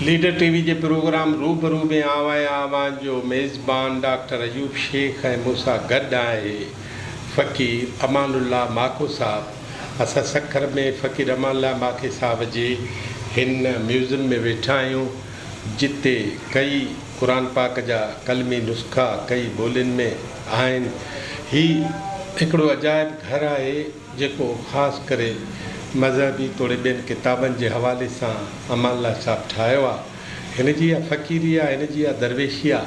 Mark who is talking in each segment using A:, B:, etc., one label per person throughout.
A: Leader ٽي V جي programme روبرو ۾ آئون آهيان اوهان جو ميزبان ڊاڪٽر ايوب شيخ ۽ مون سان گڏ آهي فقير امان الله ماکو صاحب. اسان سکر ۾ فقير امان الله ماکي صاحب جي هن ميوزم ۾ ويٺا آهيون جتي ڪئي قرآن پاڪ جا قلمي نسخا ڪئي ٻولين ۾ آهن. هي هڪڙو عجائب گهر آهي جيڪو خاص ڪري مذهبي توڙي ٻين ڪتابن جي حوالي سان امان الله صاحب ٺاهيو آ. هن جي اها فقيري آ، هن جي اها درويشي آ.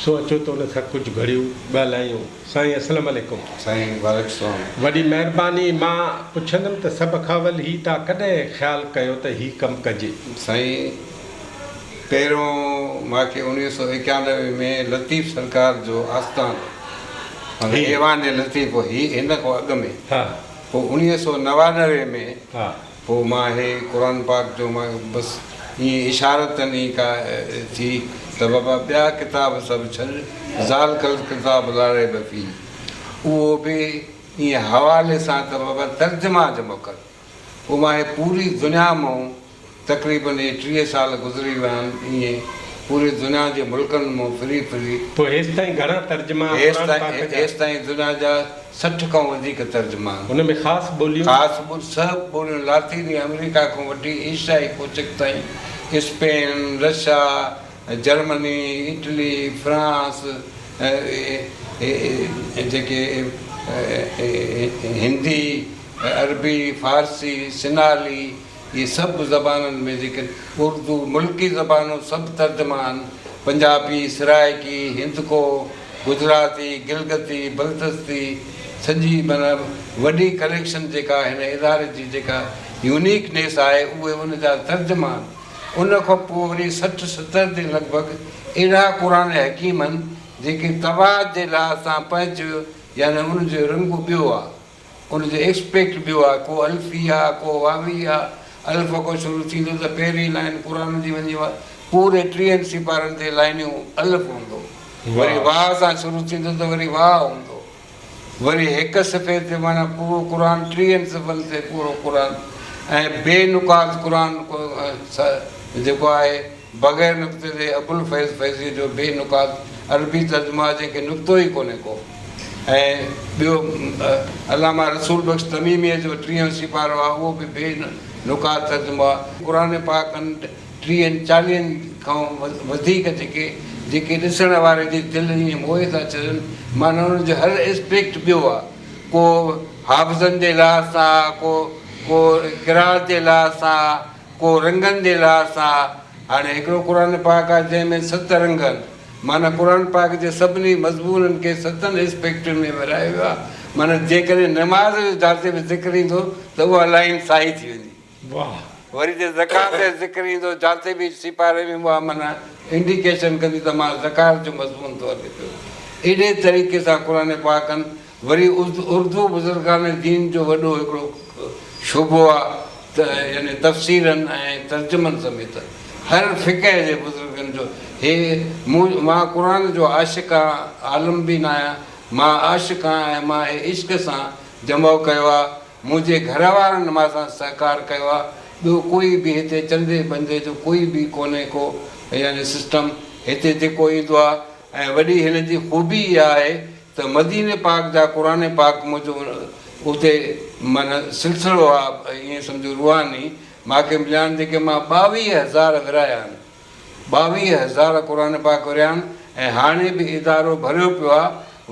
A: سو اچو ته ان سان ڪجهه گهڙيون ڳالهايون. سائين السلام عليڪم.
B: سائين وعليڪم السلام.
A: وڏي مهرباني. مان پڇندم ته سڀ کان اول هي تان ڪڏهن خيال ڪيو ته هي ڪم ڪجي؟
B: سائين پهريون مان کي 1991 ۾ لطيف سرڪار جو آستان معنيٰ ايوان لطيف هي هن کان اڳ ۾ پوء 1999 ۾ پوء مان هي قرآن پاڪ جو مان بس ائين اشارتن ئي ڪا ٿي ته بابا ٻيا ڪتاب سڀ ڇڏ ذالڪ الڪتاب لا ريب فيه اهو به ائين حوالي سان ته بابا ترجما جمع ڪر. پوء مان هي پوري دنيا مون تقريبن هي 30 سال گذري ويا آهن ائين پوري دنيا جي ملڪن مون ڦري ڦري.
A: پوء هيستائين گهڻا ترجما قرآن پاڪ جا؟
B: هيستائين دنيا جا 60 کان وڌيڪ ترجما آهن.
A: ان ۾ خاص ٻوليون؟
B: خاص سڀ ٻوليون لاطيني آمريڪا کان وٺي ايشيائي ڪوچڪ تائين، Spain, Russia, Germany, Italy, France, جيڪي هندي، عربي، فارسي، سنهالي اهي سڀ زبانن ۾ جيڪي اردو ملڪي زبانون سڀ ترجما آهن، پنجابي، سرائيڪي، هندڪو، گجراتي، گلگتي، بلتستي سڄي معنيٰ وڏي ڪليڪشن جيڪا هن اداري جي جيڪا يونيڪنيس آهي اهي ان جا ترجما آهن. ان کان پوء وري 60 70 جي لڳ ڀڳ اهڙا قرآن حڪيم آهن جيڪي طباعت جي لحاظ سان پنهنجو يعني ان جو رنگ ٻيو آهي. ان جو ايسپيڪٽ ٻيو آ، ڪو الفي آ، ڪو واوي آ. الف کان شروع ٿيندو ته پهرين لائين قرآن جي وڃي پوري 30 سيپارن تي لائنيون الف هوندو. وري واء سان شروع ٿيندو ته وري واء هوندو. وري هڪ صفحي تي معنيٰ پورو قرآن 30 صفحن تي پورو قرآن ۽ بي نقاط قرآن جيڪو آهي. بغير نقطي جي ابوالفيض فيضيء جو بي نقاط عربي ترجمو آهي جنهن کي نقطو ئي ڪونهي ڪو ۽ ٻيو علامه رسول بخش تميميء جو ٽيهون سيپارو آهي اهو به بي نقاط ترجمو آهي. قرآن پاڪ ن 30 40 کان وڌيڪ جيڪي جيڪي ڏسڻ واري جي دل ائين موهي ٿا ڇڏن معنيٰ انهن جو هر اسپيڪٽ ٻيو آهي ڪو حافظن جي لحاظ سان آهي ڪو ڪو قرائت جي لحاظ سان آهي ڪو رنگن جي لحاظ سان آ. هاڻي هڪڙو قرآن پاڪ آ جنهن ۾ ست رنگ آهن. معنيٰ قرآن پاڪ جي سڀني مضمونن کي ستن اسپيڪٽن ۾ ورهايو ويو آ. معنيٰ جيڪڏهن نماز جو جاتي به ذڪر ايندو ته اها لائين سائي ٿي ويندي.
A: واهه.
B: وري جي زڪوات جو ذڪر ايندو جاتي به سيپاري ۾ اها معنيٰ انڊيڪيشن ڪندي ته مان زڪوات جو مضمون ٿو هلي پيو. اهڙي طريقي سان قرآن پاڪ وري اردو بزرگان دين جو وڏو هڪڙو شعبو آ ته يعني تفسيرن ۽ ترجمن سميت هر فقه جي بزرگن جو هي مون مان قرآن جو عاشق آ عالم به ناهيان مان عاشق آ ۽ مان هي عشق سان جمع ڪيو آ منهنجي گهر وارن مان سان سهڪار ڪيو آ ٻيو ڪوئي به هتي چندي بندي جو ڪوئي به ڪونهي ڪو يعني سسٽم هتي جيڪو ايندو آ ۽ وڏي هن جي خوبي اها آهي ته مديني پاڪ جا قرآن پاڪ منهنجو اتي معنيٰ سلسلو آ ائين سمجهو روحاني مان کي مليا آهن جيڪي مان 22,000 ورهايا آهن 22,000 قرآن پاڪ ورهايا آهن ۽ هاڻي به ادارو ڀريو پيو آ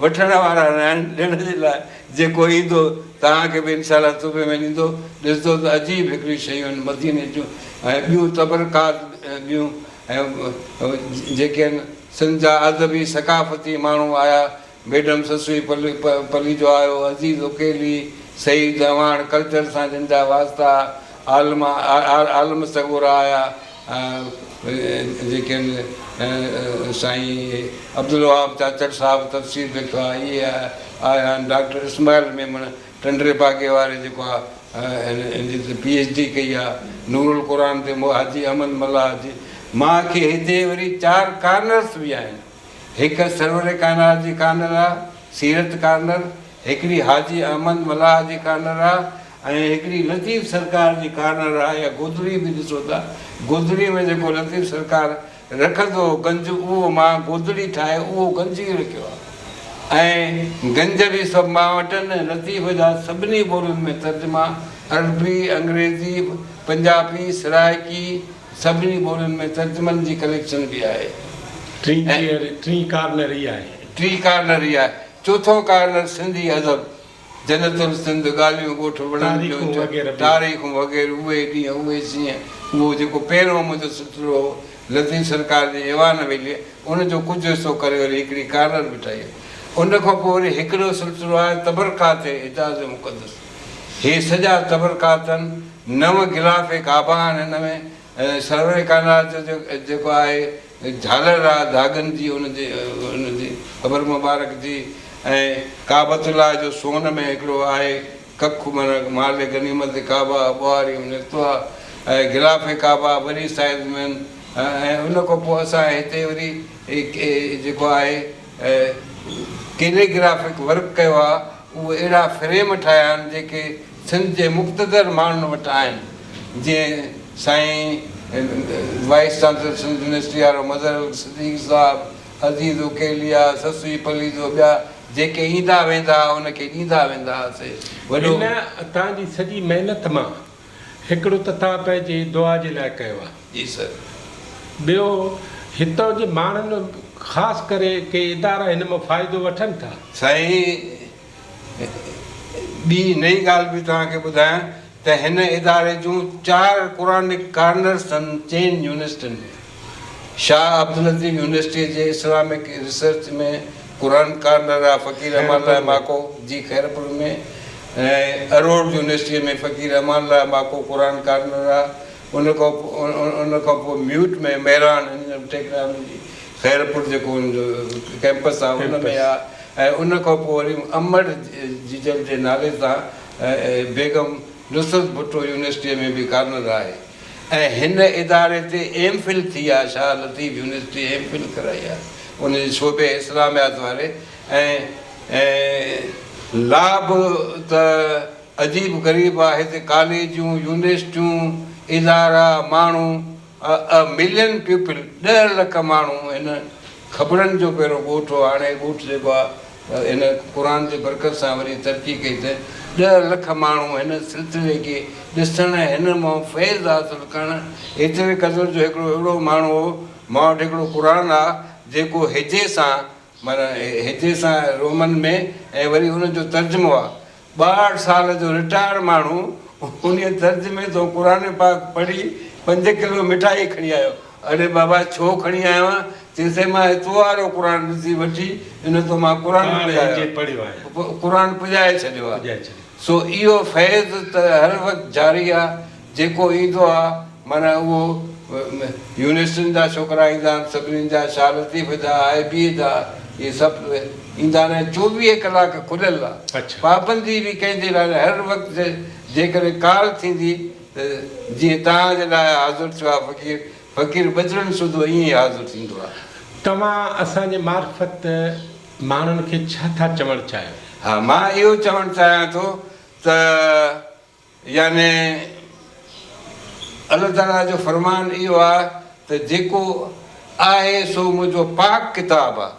B: وٺڻ وارا نه آهن ڏيڻ جي لاء جيڪو ايندو توهان کي به انشاء الله تحفي ۾ ڏيندو ڏسندو ته عجيب هڪڙيون شيون آهن مديني جون ۽ ٻيون تبرڪات ٻيون ۽ جيڪي آهن سنڌ جا ادبي ثقافتي ماڻهو آيا، ميڊم سسئي پليجو آيو، عزيز عقيلي، سعيد اعواڻ ڪلچر سان جن جا واسطا، عالم عالم سڳورا آيا، جيڪي آهن سائين عبدالوهاب چاچڙ صاحب تفسير لکيو آهي، اهي آيا آهن، ڊاڪٽر اسماعيل ميمڻ ٽنڊي باگي واري جيڪو آ هن جي تي پي ايڇ ڊي ڪئي آ نور القرآن تي حاجي احمد ملاح جي مان کي هتي وري چار ڪارنرس به آهن هڪ سرور ڪائنات جي ڪارنر آ سيرت ڪارنر هڪڙي حاجي احمد ملاح جي ڪارنر آ ۽ هڪڙي لطيف سرڪار جي ڪارنر آ يا گودڙي به ڏسو ٿا گودڙي ۾ جيڪو لطيف سرڪار رکندو هو گنج اهو مان گودڙي ٺاهي اهو گنج ئي رکيو آ ۽ گنج به سڀ مان وٽ آهن ۽ لطيف جا سڀني ٻولين ۾ ترجما عربي انگريزي پنجابي سرائڪي سڀني ٻولين ۾ ترجمن جي ڪليڪشن به آهي.
A: ٽين چيئر ٽين ڪارنر ئي آهي.
B: ٽين ڪارنر ئي آهي. چوٿون ڪارنر سنڌي ادب، جنت السنڌ، ڳالهيون ڳوٺ وڻن
A: تاريخون
B: جون،
A: وغيره به.
B: تاريخون وغيره اهي ڏينهن اهي سينهن اهو جيڪو پهريون منهنجو سلسلو هو لطيف سرڪار جي ايوان ويلي ان جو ڪجهه حصو ڪري وري هڪڙي ڪارنر به ٺاهي. ان کان پوء وري هڪڙو سلسلو آهي تبرڪات حجاز مقدس. هي سڄا تبرڪات آهن. نو غلاف ڪعبه آهن هن ۾ ۽ سرور ڪائنات جو جيڪو آهي جهالر آهي ڌاڳن جي ان جي ان جي قبر مبارڪ جي ۽ ڪعبة الله جو سون ۾ هڪڙو آهي ڪک معنيٰ مال غنيمت ڪعبه ٻهاري ۾ نڪتو آهي ۽ غلاف ڪعبه وڏي سائيز ۾ آهن ۽ ان کان پوء اسان هتي وري جيڪو آهي ڪيليگرافڪ ورڪ ڪيو آهي اهي اهڙا فريم ٺاهيا آهن جيڪي سنڌ جي مقتدر ماڻهن وٽ آهن جيئن سائين وائيس چانسلر سنڌ يونيورسٽي وارو مظهر الحق صديق صاحب، عزيز اڪيليا، سسئي پليجو ٻيا جيڪي ايندا ويندا ها ان کي ڏيندا ويندا هئاسي وڏو.
A: هن توهان جي سڄي محنت مان هڪڙو ته توهان پنهنجي دعا جي لاء ڪيو آهي.
B: جي سر.
A: ٻيو هتان جي ماڻهن خاص ڪري ڪي ادارا هن مان فائدو وٺن ٿا.
B: سائين ٻي نئين ڳالهه به توهان کي ٻڌايان ته هن اداري جون چار قرآنڪ ڪارنرس اٿن چئن يونيورسٽين ۾ شاهه عبداللطيف يونيورسٽيء جي اسلامڪ ريسرچ ۾ قرآن ڪارنر آهي فقير امان الله ماڪو جي خيرپور ۾ ۽ اروڙ يونيورسٽيء ۾ فقير امان الله ماڪو قرآن ڪارنر آهي ان کان ان کان پوء ميوٽ ۾ مهراڻ ٽيڪنالاجي خيرپور جيڪو ان جو ڪئمپس آهي ان ۾ آهي ۽ ان کان پوء وري امڙ جيجل جي نالي سان بيگم نصرت ڀٽو يونيورسٽيء ۾ به ڪارنر آهي ۽ هن اداري تي ايم فل ٿي آهي Shah Latif university M Phil ڪرائي آهي ان جي شعبي اسلاميات واري ۽ لا به ته عجيب غريب آهي هتي ڪاليجون يونيورسٽيون ادارا ماڻهو ا ملين پيپل ڏهه لک ماڻهو هن کبڙن جو پهريون ڳوٺ هو هاڻي ڳوٺ جيڪو آهي هن قرآن جي برڪت سان وري ترقي ڪئي ته ڏهه لک ماڻهو هن سلسلي کي ڏسڻ ۽ هن مان فيض حاصل ڪرڻ ايتري قدر جو هڪڙو اهڙو ماڻهو هو مان وٽ هڪڙو قرآن آ جيڪو هجي سان معنيٰ هجي سان رومن ۾ ۽ وري ان جو ترجمو آ 62 سال جو رٽائرڊ ماڻهو انهيء ترجمي تان قرآن پاڪ پڙهي پنج ڪلو مٺائي کڻي آيو. اڙي بابا ڇو کڻي آيو آهين؟ چيس مان هي تو وارو قرآن ڏسي وٺي ان تان مان قرآن قرآن پڄائي ڇڏيو آهي. سو اهو فيض ته هر وقت جاري آهي. جيڪو ايندو آ معنيٰ اهو يونيورسٽين جا ڇوڪرا ايندا آهن سڀني جا شاهه لطيف جا آء بي اي جا اهي سڀ ايندا آهن ۽ 24 ڪلاڪ کليل آ پابندي به ڪنهن جي لاء نه هر وقت جيڪڏهن ڪال ٿيندي ته جيئن توهان جي لاء حاضر ٿيو آ فقير فقير ٻچڙن سوڌو ائين ئي حاضر ٿيندو آ.
A: توهان اسان جي معرفت ماڻهن کي ڇا ٿا چوڻ چاهيو؟
B: ها مان اهو چوڻ چاهيان ٿو ته. يعني الله تعاليٰ جو فرمان اهو آهي ته جيڪو آهي سو منهنجو پاڪ ڪتاب آهي،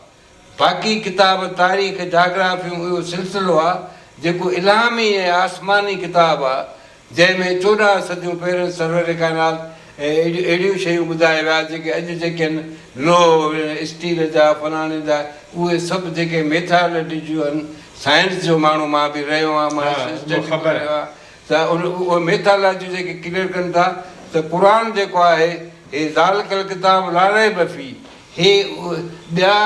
B: باقي ڪتاب تاريخ، جاگرافيون اهو سلسلو آهي جيڪو الهامي ۽ آسماني ڪتاب آهي، جنهن ۾ 14 صديون پهرين سرور ڪائنات اهڙيون شيون ٻڌائي ويا جيڪي اڄ جيڪي آهن لوهه، اسٽيل جا، فلاڻي جا اهي سڀ جيڪي ميٿالاجيون آهن سائنس جو ماڻهو مان به رهيو آهيان مان اسسٽنٽ به رهيو آهيان ته ان اهي ميٿالاجي جيڪي ڪليئر ڪن ٿا ته قرآن جيڪو آهي هي ذالڪ الڪتاب لا ريب فيه هي ٻيا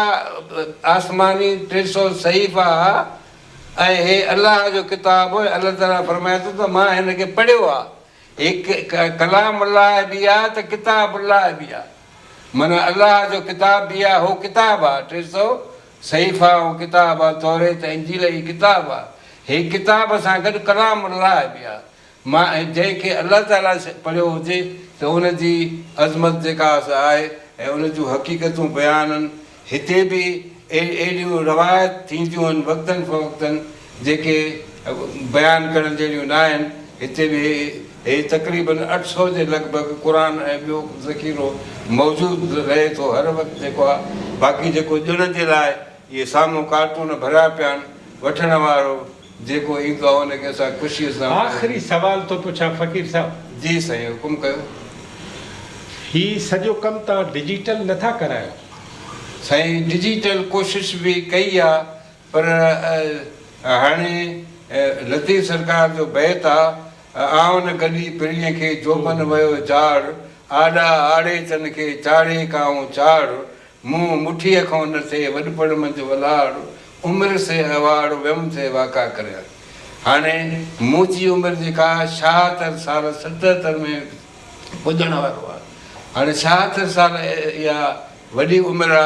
B: آسماني 300 صحيفا ها ۽ هي الله جو ڪتاب الله تعالي فرمائي ٿو ته مان هن کي پڙهيو آهي هي ڪلام الله به آهي ته ڪتاب الله به آهي معنيٰ الله جو ڪتاب به آهي هو ڪتاب آهي 300 صحيفا ۽ ڪتاب، توريت ۽ انجيل هي ڪتاب آ. هي ڪتاب سان گڏ ڪلام الله به آ. مان ۽ جنهن کي الله تعاليٰ پڙهيو هجي ته ان جي عظمت جيڪا سا آهي ۽ ان جون حقيقتون بيان آهن. هتي به اهڙيون روايت ٿينديون آهن وقتن فوقتن جيڪي بيان ڪرڻ جهڙيون نه آهن. هتي به هي تقريبن 800 جي لڳ ڀڳ قرآن ۽ ٻيو ذخيرو موجود رهي ٿو هر وقت جيڪو آ باقي جيڪو ڏيڻ جي لاء اهي سامهون ڪارٽون ڀريا پيا آهن وٺڻ وارو جيڪو ايندو آ ان کي اسان خوشيء سان.
A: آخري سوال ٿو پڇان فقير صاحب.
B: جي سائين حڪم ڪيو.
A: هي سڄو ڪم توهان ڊجيٽل نه ٿا ڪرايو؟
B: سائين ڊجيٽل ڪوشش به ڪئي آ پر هاڻي لطيف سرڪار جو بيت آ، آئون گڏي پرينء کي جوڀن ويو جاڙ، آڏا آڙي تن کي چاڙهي ڪائون چاڙ، مون مٺيء کئون نه ٿئي وڏپڻ منجهه ولاڙ، عمر سي اواڙ ويم ٿئي واڪا ڪريان. هاڻي منهنجي عمر جيڪا 76 سال 77 ۾ پڄڻ وارو آ. هاڻي 76 سال اها وڏي عمر آ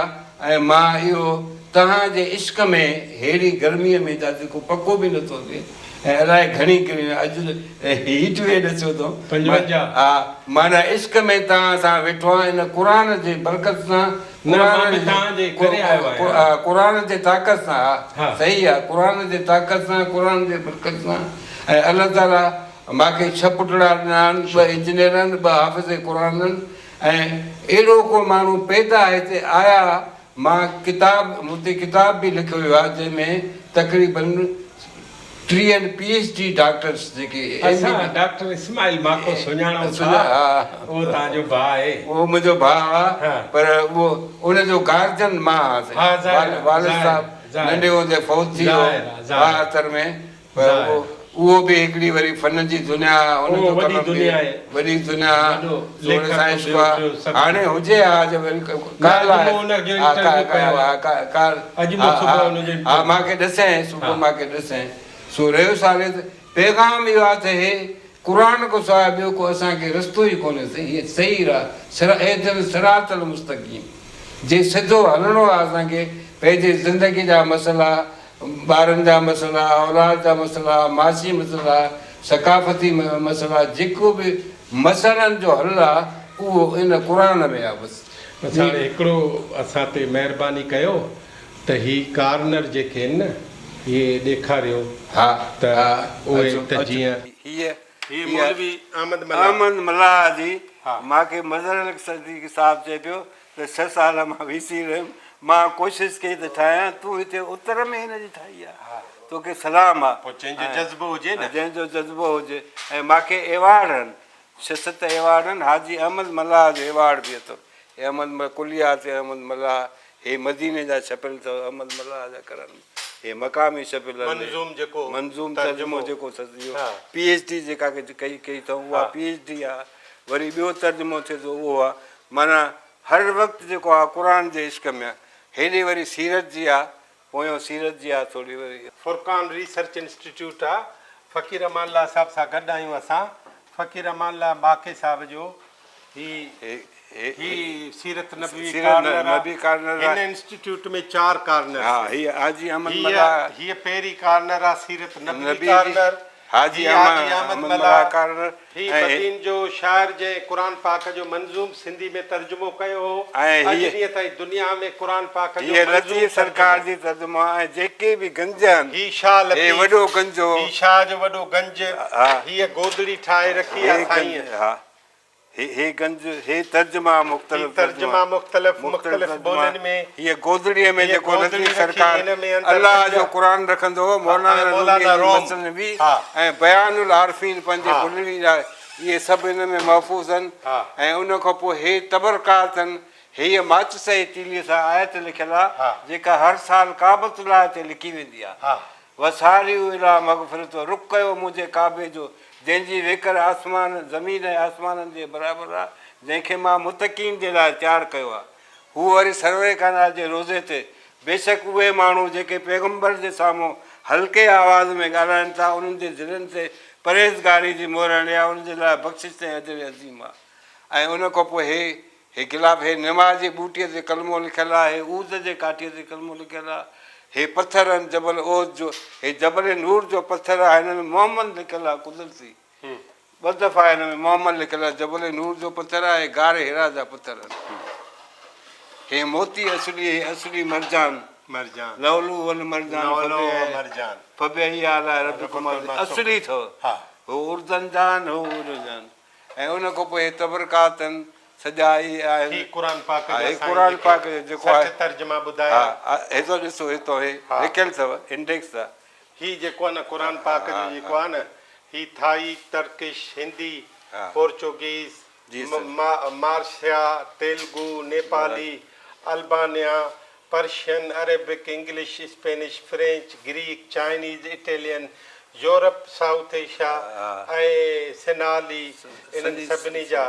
B: ۽ مان اهو توهان جي عشق ۾ ههڙي گرميء ۾ جا جيڪو پڪو به نٿو ٿئي ۽ الائي گهڻي گرمي آ اڄ هيٽ ويو ڏسيو اٿم
A: 55.
B: ها معنيٰ عشق ۾ توهان سان ويٺو آهيان ان قرآن جي برڪت سان
A: نه مان به توهان جي ڪري آيو آهيان.
B: قرآن جي طاقت سان ها صحيح آ قرآن جي طاقت سان قرآن جي برڪت سان ۽ الله تعالي مان کي ڇهه پٽڙا ڏنا آهن ٻه انجنيئر آهن ٻه حافظ قرآن آهن ۽ اهڙو ڪو ماڻهو پيدا هتي آيا مان ڪتاب مون تي ڪتاب به لکيو ويو آهي جنهن ۾ تقريبن ٽيهن پي ايڇ ڊي ڊاڪٽرس جيڪي ايم بي
A: اسان ڊاڪٽر اسماعيل ماڪو سڃاڻون ٿا اهو توهان جو ڀاء آهي.
B: اهو منهنجو ڀاء آهي پر اهو ان جو گارجن مان آهيان والد صاحب ننڍي هوندي فوت ٿي ويو 72 ۾ پر اهو به هڪڙي وري فن جي دنيا آ، ان جو قلم به وڏي دنيا آ، سو ان سان عشق آ. هاڻي هجي ها جي وري ڪال آهي ها ها مان کي ڏسين صبح مان کي ڏسين سو رهيو سالي ته پيغام اهو آ ته هي قرآن کان سواء ٻيو ڪو اسان کي رستو ئي ڪونهي سائين هي صحيح راهه اهدنا الصراط المستقيم جي سڌو هلڻو آ اسان کي پنهنجي زندگي جا مسئلا ٻارن جا مسئلا، اولاد جا مسئلا، معاشي مسئلا، ثقافتي مسئلا جيڪو به مسئلن جو حل آ اهو ان قرآن ۾ آ بس.
A: بس هاڻي هڪڙو اسان تي مهرباني ڪيو ته هي ڪارنر جيڪي آهن نه اهي ڏيکاريو ته اهي ته جيئن.
B: هيء
A: هي مولوي احمد ملاح.
B: احمد ملاح جي مان کي مظهر علي صديقي صاحب چئي پيو ته ڇهه سال مان وي سي رهيم، مان ڪوشش ڪئي ته ٺاهيان، تون هتي اتر ۾ هن جي ٺاهي آ، توکي سلام آ.
A: پوء جنهن جو جذبو هجي نه.
B: جنهن جو جذبو هجي ۽ مان کي ايوارڊ هن، ڇهه ست ايوارڊ هن، حاجي احمد ملاح جو ايوارڊ به اٿم، احمد ڪليات احمد ملاح، هي مديني جا ڇپيل اٿو، احمد ملاح جا ڪرن، هي مقامي ڇپيل آهن،
A: منظوم جيڪو
B: منظوم ترجمو جيڪو پي ايڇ ڊي جيڪا ڪئي اٿئون اها پي ايڇ ڊي آ، وري ٻيو ترجمو ٿئي ٿو اهو آ، معنيٰ هر وقت جيڪو آ قرآن جي عشق ۾ آ. هيڏي وري سيرت جي آ، پويون سيرت جي آ ٿوري وري.
A: فرقان ريسرچ انسٽيٽيوٽ آ، فقير امان الله صاحب سان گڏ آهيون اسان، فقير امان الله ماکي صاحب جو هي هي سيرت نبوي ڪارنر آ، هن انسٽيٽيوٽ ۾ چار ڪارنرس آهن. هيء پهرين ڪارنر آ سيرت نبوي ڪارنر.
B: حاجي احمد ملاح ڪارنر
A: هي بدين جو شاعر جنهن قرآن پاڪ جو منظوم سنڌي ۾ ترجمو ڪيو هو، اڄ ڏينهن تائين دنيا ۾ قرآن پاڪ جو
B: هيء
A: منظوم
B: لطيف سرڪار جي ترجمو ۽ جيڪي به گنج آهن،
A: هي شاهه
B: هي
A: لطيف،
B: وڏو گنج هو.
A: هي شاهه جو وڏو گنج، هيء گودڙي ٺاهي رکي آ سائينء.
B: هي گنج، هي ترجما مختلف
A: هي ترجما مختلف مختلف ٻولين ۾.
B: هيء گودڙيء ۾ جيڪو لطيف سرڪار الله جو قرآن رکندو هو، مولانا روميء جي مثنوي ۽ بيان العارفين پنهنجي بلڙي جا اهي سڀ هن ۾ محفوظ آهن ۽ ان کان پوء هي تبرڪات آهن. هيء ماچس جي تيليء سان آيت لکيل آهي، جيڪا هر سال ڪعبة الله تي لکي ويندي آهي. وسارعوا الي مغفرت رخ ڪيو منهنجي ڪعبي جو، جنهن جي ويڪر آسمان، زمين ۽ آسمانن جي برابر آهي، جنهن کي مان متقين جي لاء تيار ڪيو آهي. هو وري سرور ڪائنات جي روضي تي، بيشڪ اهي ماڻهو جيڪي پيغمبر جي سامهون هلڪي آواز ۾ ڳالهائن ٿا، انهن جي دلين تي پرهيزگاري جي مهر هڻي آهي، انهن جي لاء بخشش ۽ اجر عظيم آهي. ۽ ان کان پوء هي هي غلاف، هي نماز جي ٻوٽي تي ڪلمو لکيل آهي، هي عود جي ڪاٺيء تي ڪلمو لکيل آهي، هي پٿر آهن جبل احد جو، هي جبل نور جو پٿر آهي، هن ۾ محمد لکيل آهي قدرتي ٻه دفعا هن ۾ محمد لکيل آهي، جبل نور جو پٿر آهي، هي غار حرا جا پٿر آهن، هي موتي اصلي، هي اصلي مرجان، لؤلؤ والمرجان فبأي آلاء ربڪما اصلي اٿو. هو اردن جا آهن هو اردن جا آهن ۽ ان کان پوء هي تبرڪات آهن سڄا اهي آهن.
A: هي قرآن پاڪ
B: ها
A: جا
B: هي
A: سائين
B: قرآن
A: جيڪي
B: پاڪ جو جيڪو
A: 60
B: آهي
A: ترجما
B: ها
A: ٻڌايا.
B: هي تو ڏسو هي تو هي
A: ها.
B: لکيل اٿو انڊيڪس آ.
A: هي جيڪو آهي نه قرآن پاڪ جو جيڪو آهي نه هي ٿائي، ترڪش، هندي،
B: ها.
A: پورچوگيز،
B: جي سر.
A: مارشيا، Telugu, Nepali, Albania, Persian, Arabic, English, Spanish, French, Greek, Chinese, Italian, Europe, South Asia ۽ Sinhali انهن سڀني جا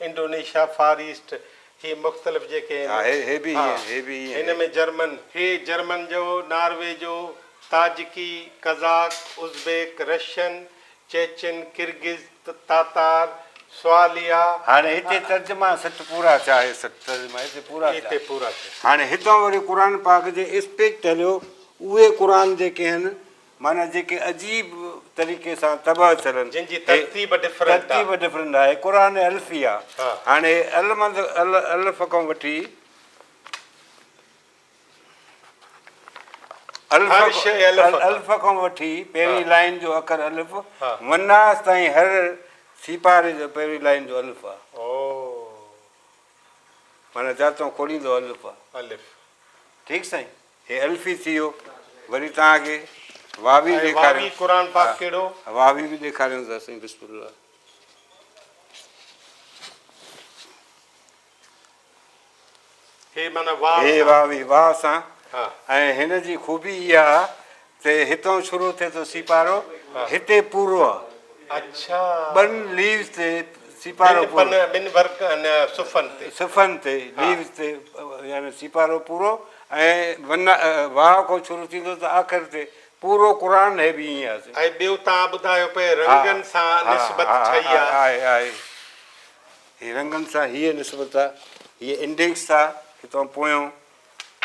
A: انڊونيشيا، فار ايسٽ هي مختلف جيڪي آهن ها هن ۾ جرمن، هي جرمن جو، ناروي جو، تاجڪي، قزاق، ازبيڪ، رشين، چيچن، ڪرغز، تاتار، سواليا.
B: هاڻي هتي ترجما 60 پورا ٿيا هي 60 ترجما هتي پورا ٿيا.
A: هتي پورا ٿيا.
B: هاڻي هتان وري قرآن پاڪ جي اسپيڪٽ هليو اهي قرآن جيڪي آهن معنيٰ جيڪي عجيب طريقي سان طبع ٿيل آهن.
A: جن جي ترتيب ڊفرنٽ آ.
B: ترتيب ڊفرنٽ آهي قرآن الفي آ. هاڻي ال منڌ ال الف کان وٺي الف کان وٺي پهرين لائين جو اکر الف والناس تائين هر سيپاري جو پهرين لائين جو الف آ. معنيٰ جاتون کوليندو الف آ. ٺيڪ سائين هي الفي ٿي ويو وري توهان کي واوي ڏيکاريون.
A: واوي قرآن پاڪ ڪهڙو؟
B: واوي به ڏيکاريون ٿا سائين بسم الله.
A: هي معنيٰ واء سان.
B: هي واوي واء سان ۽ هن جي خوبي اها آ ته هتان شروع ٿئي ٿو سيپارو هتي پورو آ.
A: اڇا.
B: ٻن ليوز تي سيپارو پورو.
A: ٻن ورقن صفحن تي.
B: صفحن تي ليوز تي يعني سيپارو پورو ۽ واء کان شروع ٿيندو ته آخر تي پورو قرآن هي به ائين آ.
A: ۽ ٻيو توهان ٻڌايو پئي رنگن سان نسبت ٺهي آ.
B: آهي آهي. هي رنگن سان هيء نسبت آ، هيء انڊيڪس آ، هتان پويون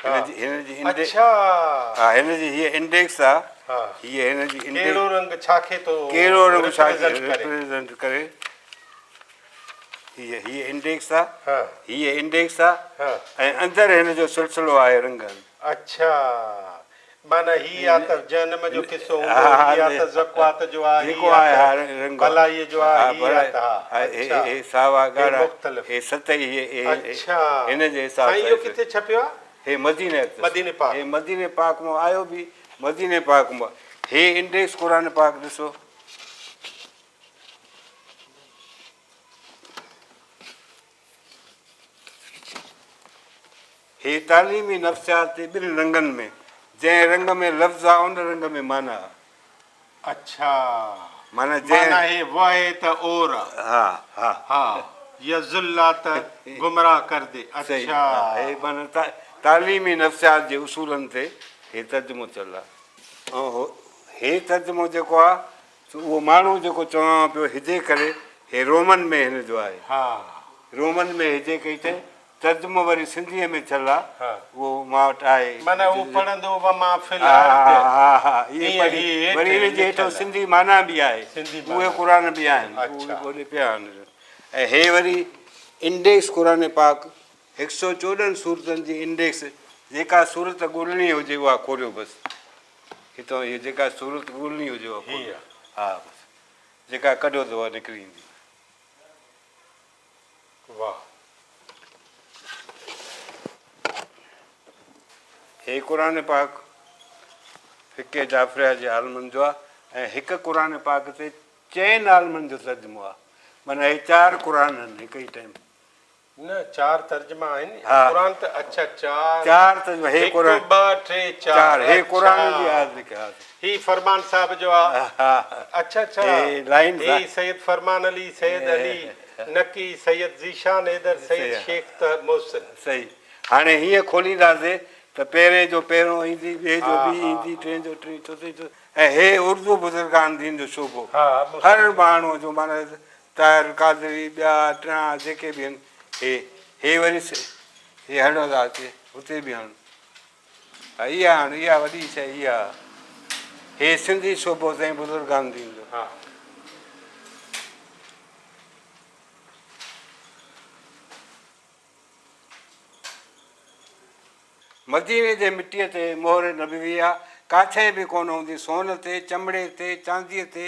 B: هن جي هن جي انڊيڪس ها هن جي هيء انڊيڪس آ، هيء هن جي انڊيڪس
A: ڪهڙو رنگ ڇا کي ٿو
B: ڪهڙو رنگ ڇا کي ريپريزنٽ ڪري هيء هيء انڊيڪس آ، هيء انڊيڪس آ ۽ اندر هن جو سلسلو آهي رنگن.
A: اڇا معنيٰ هي آ ته جهنم جو قصو هوندو، هي آ ته زڪوات جو آ، هي آ ته ڀلائيء جو آ، هي آ ته ها. اڇا هي مختلف. اڇا سائين اهو ڪٿي ڇپيو آ؟
B: هي مديني
A: مديني پاڪ.
B: هي مديني پاڪ مان آيو به مديني پاڪ مان. هي انڊيڪس قرآن پاڪ ڏسو. هي تعليمي نفسيات تي ٻن رنگن ۾، جنهن رنگ ۾ لفظ آ ان رنگ ۾ معنيٰ آ.
A: اڇا
B: معنيٰ جنهن.
A: معنيٰ هي و آهي ته اور آ.
B: ها ها.
A: ها يضل آ ته گمراهه ڪر the.
B: صحيح
A: اڇا.
B: ها هي معنيٰ تعليمي نفسيات جي اصولن تي هي ترجمو ٿيل آ. ۽ هي ترجمو جيڪو آ سو اهو ماڻهو جيڪو چوان پيو هجي ڪري هي رومن ۾ هن جو آهي.
A: ها.
B: رومن ۾ هجي ڪئي اٿئي. ترجمو وري سنڌيء ۾ ٿيل آ. اهو مان وٽ آهي.
A: معنيٰ اهو پڙهندو وما في الارض.
B: ها ها ها اهي پڙهي وري ان جي هيٺان سنڌي معنيٰ به آهي. اهي قرآن به آهن. اهي به هوڏي پيا آهن. ۽ هي وري انڊيڪس قرآن پاڪ 114 سورتن جي انڊيڪس جيڪا سورت ڳولڻي هجي اها کوليو بس. هتان هيء جيڪا سورت ڳولڻي هجي اها کوليو. ها بس جيڪا ڪڍو ته اها نڪري ايندي.
A: واھ.
B: هي قرآن پاڪ فقه جعفريه جي عالمن جو آهي ۽ هڪ قرآن پاڪ تي چئن عالمن جو ترجمو آهي معنيٰ هي چار قرآن آهن هڪ ئي ٽائيم.
A: نه چار ترجما آهن قرآن ته اڇا چار
B: چار ترجما هي قرآن
A: هڪ ٻه ٽي چار
B: هي قرآن جي آيت لکي ها
A: هي فرمان صاحب جو آ اڇا اڇا
B: هي لائن
A: هي سيد فرمان علي سيد علي نقي سيد ذيشان حيدر سيد شيخ ته محسن.
B: صحيح هاڻي هيئن کولينداسي ته پهرين جو پهريون ايندي ٻئي جو ٻي ايندي ٽئين جو ٽين چوٿين جو ۽ هي اردو بزرگان دين جو شعبو هر ماڻهو جو معنيٰ طاهر قادري ٻيا ٽيان جيڪي به آهن هي هي وري هي هڻندا اچي هتي به هڻ ها اها هڻ اها وڏي شيء اها هي سنڌي شعبو سائين بزرگان دين جو.
A: ها.
B: مديني جي مٽيء تي مهر نبوي آ، ڪاٿي به ڪونه هوندي، سون تي، چمڙي تي، چانديء تي،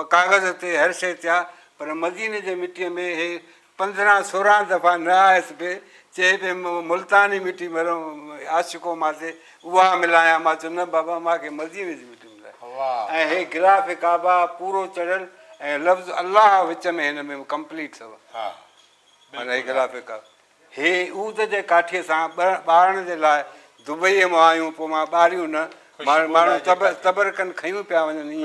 B: ڪاغذ تي هر شيء تي آ پر مديني جي مٽيء ۾ هي 15 16 دفعا نه آيس به چئي پئي ملتاني مٽي مرون عاشقو مان تي اها ملايان مان چيو نه بابا مان کي مديني جي مٽي ملائي ۽ هي غلاف ڪعبه پورو چڙهيل ۽ لفظ الله وچ ۾ هن ۾ ڪمپليٽ اٿو معنيٰ هي غلاف ڪعبه هي عود جي ڪاٺيء سان ٻارڻ جي لاء دبئيء مان آيون پوء مان ٻاريون نه ماڻهو تبرڪن کنيون پيا وڃن ائين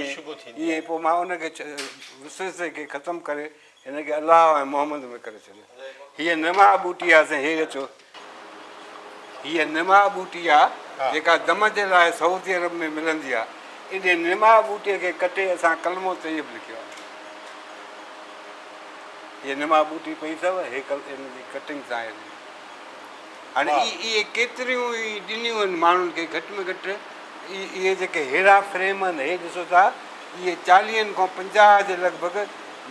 B: ائين پوء مان ان کي وسوسي کي ختم ڪري هن کي الله ۽ محمد ۾ ڪري ڇڏيو. هيء نما ٻوٽي آ سائين هير اچو. هيء نما ٻوٽي آ جيڪا دم جي لاء سعودي عرب ۾ ملندي آ. انهيء نما ٻوٽي کي ڪٽي اسان ڪلمو طيب لکيو آ. هيء نما ٻوٽي پئي اٿو هي ان جي ڪٽنگ سان هي. هاڻي اهي ڪيتريون ئي ڏنيون آهن ماڻهن کي گهٽ ۾ گهٽ اهي جيڪي ههڙا فريم آهن هي ڏسو ٿا اهي چاليهن کان 50 جي لڳ ڀڳ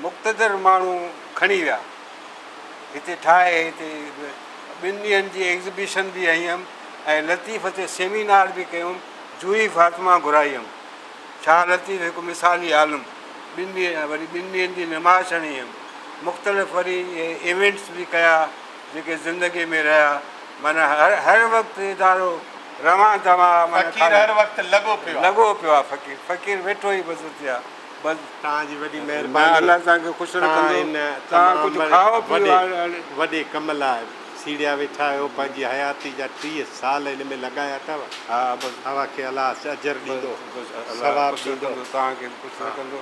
B: مقتدر ماڻهو کڻي ويا هتي ٺاهي هتي ٻن ڏينهن جي ايگزيبيشن به هنئي هيم ۽ لطيف تي سيمينار به ڪيم جوئي فاطمه گهرائي هيم شاهه لطيف هڪ مثالي عالم ٻن ڏينهن وري ٻن ڏينهن جي نمائش هڻي هيم مختلف وري ايونٽس به ڪيا جيڪي زندگي ۾ رهيا معنيٰ هر هر وقت ادارو روان دوان معنيٰ
A: فقير هر وقت لڳو پيو آ.
B: لڳو پيو آ فقير فقير ويٺو ئي بس اتي آ. بس
A: توهان جي وڏي مهرباني
B: الله توهان کي خوش
A: توهان
B: رکندو
A: ان
B: توهان
A: تمام
B: ڪجهه کائو پيو
A: وڏي وڏي ڪم لاء سيڙيا ويٺا آهيو پنهنجي حياتي جا 30
B: سال
A: ان ۾ لڳايا اٿو
B: ها بس
A: اوهان کي الله اجر
B: بس
A: ڏيندو
B: بس الله
A: ثواب
B: خوش
A: ڏيندو
B: رکندو توهان کي به خوش
A: ها
B: رکندو.